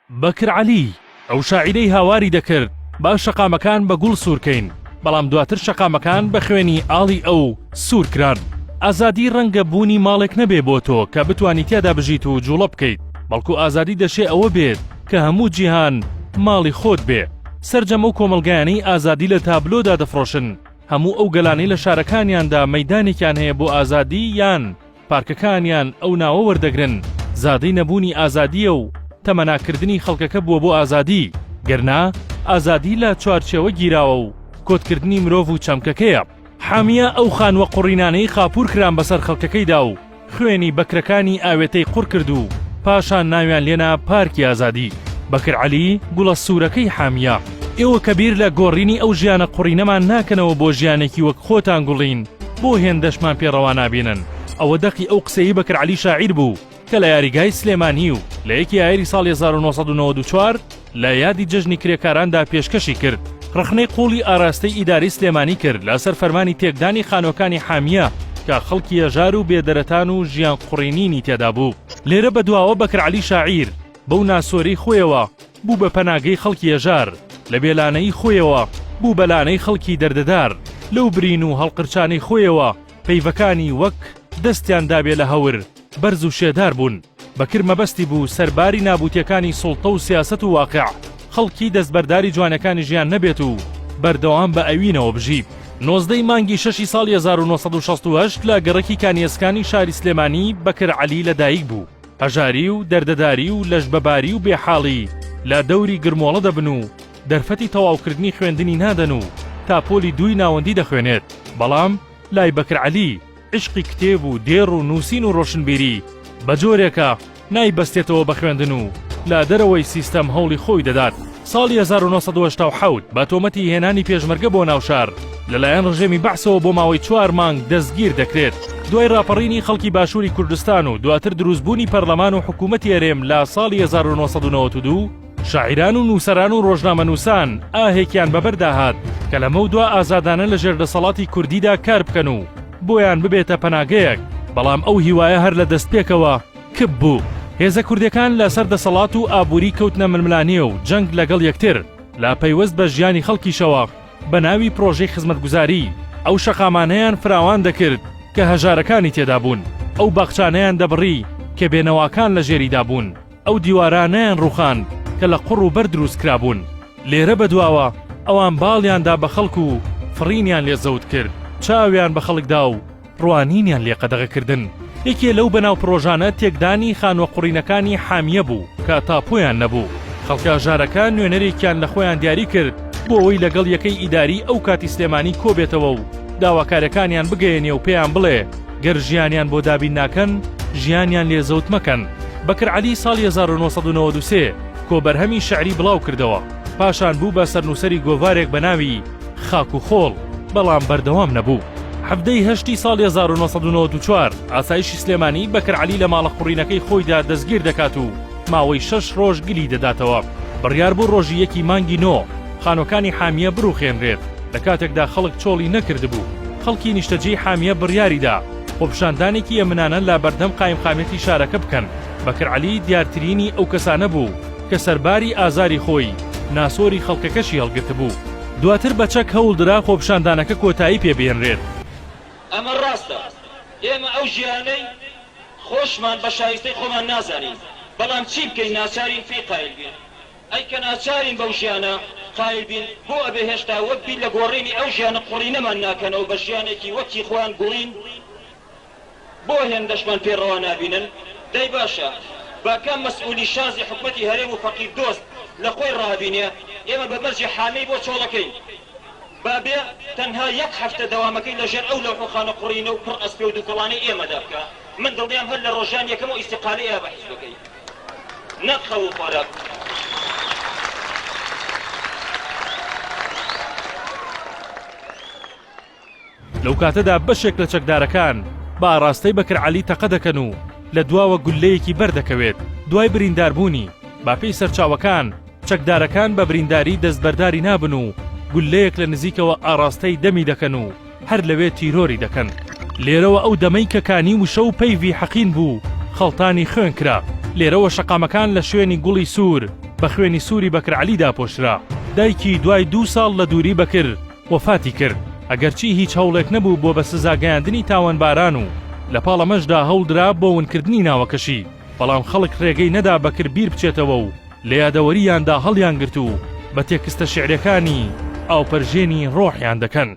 بەکر عەلی، ئەو شاعیرەی هاواری دەکرد با شەقامەکان بە گوڵ سوور کەین، بەڵام دواتر شەقامەکان بە خوێنی ئاڵی ئەو سوور کران. ئازادی ڕەنگە بوونی ماڵێک نەبێ بۆ تۆ کە بتوانی تیادا بژیت و جوڵە بکەیت، بەڵکو ئازادی دەشێ ئەوە بێت کە هەموو جیهان ماڵی خۆت بێ. سەرجەم ئەو کۆمەڵگایانەی ئازادی لە تابلۆدا دەفڕۆشن، هەموو ئەو گەلانەی لە شارەکانیاندا مەیدانێکیان هەیە بۆ ئازادی یان پارکەکانیان ئەو ناوە وەردەگرن، زادەی نەبوونی ئازادییە و تەمەناکردنی خەڵکەکە بووە بۆ ئازادی، گەرنا ئازادی لە چوارچێوە گیراوە و کۆتکردنی مرۆڤ و چەمکەکەیە. حامیە ئەو خانووە قوڕینانەی خاپوور کران بەسەر خەڵکەکەیدا و خوێنی بەکرەکانی ئاوێتەی قوڕ کرد و پاشان ناویان لێنا پارکی ئازادی. بەکر عەلی، گوڵە سوورەکەی حامیە. ئێوە کە بیر لە گۆڕینی ئەو ژیانە قوڕینەمان ناکەنەوە بۆ ژیانێکی وەک خۆتان گوڵین، بۆ هێندەشمان پێ ڕەوا نابینن؟ ئەوە دەقی ئەو قسەی بەکر عەلی شاعیر بوو کە لە یاریگای سلێمانی و لە یەکی ئایاری ساڵی 1994 لە یادی جەژنی کرێکاراندا پێشکەشی کرد. ڕەخنەی قووڵی ئاراستەی ئیدارەی سلێمانی کرد لەسەر فەرمانی تێکدانی خانووەکانی حامیە کە خەڵکی هەژار و بێدەرەتان و ژیان قوڕینینی تێدا بوو. لێرە بەدواوە بەکر عەلی شاعیر بەو ناسۆرەی خۆیەوە بوو بە پەناگەی خەڵکی هەژار، لە بێلانەیی خۆیەوە بوو بە لانەی خەڵکی دەردەدار، لەو برین و هەڵقرچانەی خۆیەوە پەیڤەکانی وەک دەستیان دابێ لە هەور بەرز و شێدار بوون. بەکر مەبەستی بوو سەرباری نابوتیەکانی سوڵتە و سیاسەت و واقع، خەڵکی دەستبەرداری جوانەکانی ژیان نەبێت و بەردەوام بە ئەوینەوە بژی. 19 ی مانگی شەشی ساڵی 1968 لە گەڕەکی کانیەسکانی شاری سلێمانی بەکر عەلی لە دایک بوو. هەژاری و دەردەداری و لەشبەباری و بێحاڵی لە دەوری گرمۆڵە دەبن و دەرفەتی تەواوکردنی خوێندنی نادەن و تا پۆلی دووی ناوەندی دەخوێنێت، بەڵام لای بەکر عەلی عیشقی کتێب و دێڕ و نووسین و ڕۆشنبیری بە جۆرێکە نایبەستێتەوە بە خوێندن و لە دەرەوەی سیستەم هەوڵی خۆی دەدات. ساڵی 1987 بە تۆمەتی هێنانی پێشمەرگە بۆ ناو شار لەلایەن ڕژێمی بەعسەوە بۆ ماوەی چوار مانگ دەستگیر دەکرێت. دوای ڕاپەڕینی خەڵکی باشووری کوردستان و دواتر دروستبوونی پەرلەمان و حکوومەتی هەرێم لە ساڵی 1992، شاعیران و نووسەران و ڕۆژنامەنووسان ئاهێکیان بەبەردا هات کە لەمەودوا ئازادانە لەژێر دەسەڵاتی کوردیدا کار بکەن و بۆیان ببێتە پەناگەیەک، بەڵام ئەو هیوایە هەر لە دەستپێکەوە کپ بوو. هێزە کوردیەکان لە سەر دەسەڵات و ئابووری کەوتنە ململانێ و جەنگ لەگەڵ یەکتر، لە پەیوەست بە ژیانی خەڵکیشەوە بە ناوی پرۆژەی خزمەتگوزاری ئەو شەقامانەیان فراوان دەکرد کە هەژارەکانی تێدا بوون، ئەو باخچانەیان دەبڕی کە بێنەواکان لە ژێریدا بوون. ئەو دیوارانەیان ڕووخاند کە لە قوڕ و بەرد دروست کرابوون. لێرە بەدواوە ئەوان باڵیان دا بە خەڵک و فڕینیان لێ زەوت کرد، چاویان بە خەڵک دا و ڕوانینیان لێ قەدەغە کردن. یەکێ لەو بەناو پڕۆژانە تێکدانی خانووە قوڕینەکانی حامیە بوو کە تاپۆیان نەبوو. خەڵکە هەژارەکە نوێنەرێکیان لە خۆیان دیاری کرد بۆ ئەوەی لەگەڵ یەکەی ئیداری ئەو کاتی سلێمانی کۆبێتەوە و داواکاریەکانیان بگەیەنێ و پێیان بڵێ گەر ژیانیان بۆ دابین ناکەن ژیانیان لێ زەوت مەکەن. بەکر عەلی ساڵی 1993 کۆبەرهەمی شعری بڵاو کردەوە، پاشان بوو بە سەرنووسەری گۆڤارێک بە ناوی خاک و خۆڵ، بەڵام بەردەوام نەبوو. حەڤدە ی هەشتی ساڵی 1994 ئاسایشی سلێمانی بەکر عەلی لە ماڵە قوڕینەکەی خۆیدا دەستگیر دەکات و ماوەی شەش ڕۆژ گلی دەداتەوە. بڕیار بوو ڕۆژی یەکی مانگی نۆ خانووەکانی حامیە بڕوخێنرێت، لە کاتێکدا خەڵک چۆڵی نەکردبوو، خەڵکی نیشتەجێی حامیە بڕیاریدا خۆپیشاندانێکی ئەمنانە لە بەردەم قایمقامیەتی شارەکە بکەن، بەکر عەلی دیارترینی ئەو کەسانە بوو کە سەرباری ئازاری خۆی ناسۆری خەڵکەکەشی هەڵگرتبوو. دواتر بە چەک هەوڵدرا خۆپیشاندانەکە کۆتایی پێ بهێنرێت. ئەمە ڕاستە ئێمە ئەو ژیانەی خۆشمان بە شایستەی خۆمان نازانین، بەڵام چی بکەین ناچارین پێی قایل بین. ئەی کە ناچارین بەو ژیانە قایل بین، بۆ ئەبێ هێشتا وەک بیر لە گۆڕینی ئەو ژیانە قوڕینەمان ناکەنەوە بە ژیانێکی وەک هی خۆیان گوڵین؟ بۆ هێندەشمان پێ ڕەوا نابینن؟ دەی باشە با کام مەسئولی شازی حکومەتی هەرێم و فەقیر دۆست لە خۆی ڕابینێ ئێمە بە مەرجی حامی بۆ چۆڵەکەین با بێ تەنها یەک هەفتە دەوامەکەی لە ژێر ئەو لەوح و خانە قوڕینە و پڕ ئەسپێ و دوکەڵانەی ئێمەدا بکا من دڵنیام هەر لە ڕۆژانی یەکەمەوە ئیستیقالەی ئەیا بە حیزبەکەی. نەک خەو و خۆراک. لەو کاتەدا بەشێک لە چەکدارەکان بە ئاڕاستەی بەکر عەلی تەقە دەکەن و لە دواوە گوللەیەکی بەردەکەوێت، دوای برینداربوونی، بەپێی سەرچاوەکان، چەکدارەکان بە برینداری دەستبەرداری نابن و گوللەیەک لە نزیکەوە ئاڕاستەی دەمی دەکەن و هەر لەوێ تیرۆری دەکەن. لێرەوە ئەو دەمەی کە کانی وشە و پەیڤی حەقین بوو، خەڵتانی خوێن کرا. لێرەوە شەقامەکان لە شوێنی گوڵی سوور. بە خوێنی سووری بەکر عەلی داپۆشرا. دایکی دوای دوو ساڵ لە دووری بەکر وەفاتی کرد، ئەگەرچی هیچ هەوڵێک نەبوو بۆ بە سزا گەیاندنی تاوانباران و لە پاڵ ئەمەشدا هەوڵدرا بۆ ونکردنی ناوەکەشی، بەڵام خەڵک رێگەی نەدا بەکر بیر بچێتەوە و لە یادەوەرییاندا هەڵیانگرت و بە تێکستە شیعریەکانی ئاوپەرژێنی رۆحیان دەکەن.